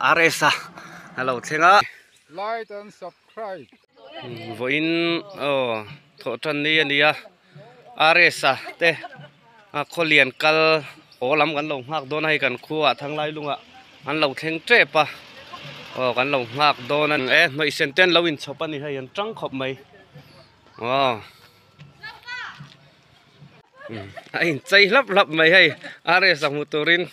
RS a alo thleng a. Like and subscribe. Vawiin aw thawh tan ni a ni a RS a te a khawlian kal haw lam kan lo nghak dawn a hei kan khua ah thanglai lungah an lo thleng tep a aw kan lo nghak dawn a e hnawih sen te an lo inchhawp a ni hei an tang khawp mai aw. A inchei hlap hlap mai hei RS a hmu turin.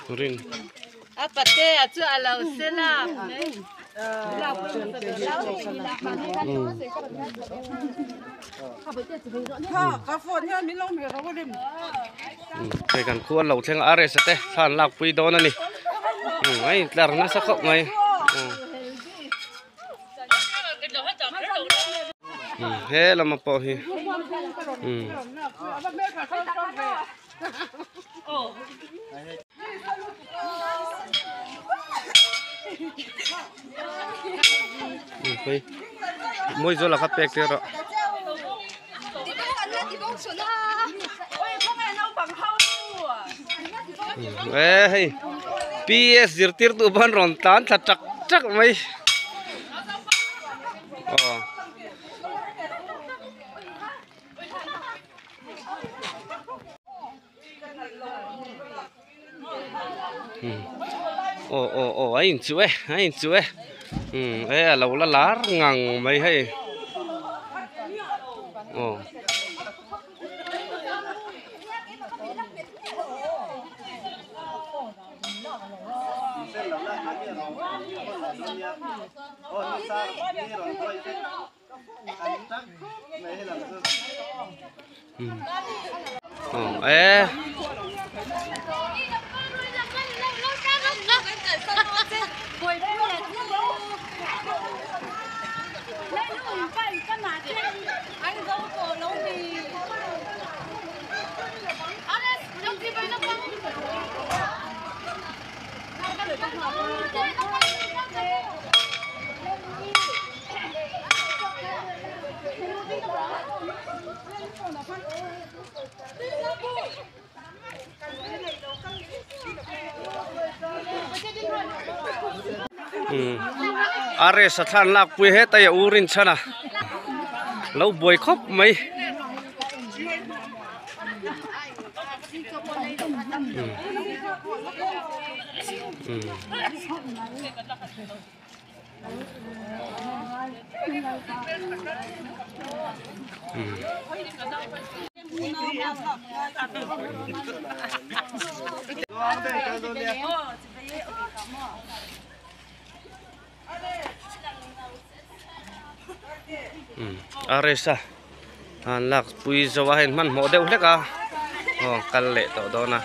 Turin. A pate a chu a lo sel a. Hei kan khu an lo thleng a RS te thla an lak pui dawn a ni a intlar nasa khawp mai he lama pawh hi mawi zawla kha pek tir rawh. E hei PS zirtirtu ban rawn tlan thla tak tak mai aw. Aw aw aw a inchuh e a inchuh e umm e a lo la lar ngang mai hei aw. E RS a thlan lak pui hetai a ur in chhan a lo buai khawp mai. RS a an lak pui zo a hei hmanhmawh deuh hlek a aw kal leh tawh dawn a.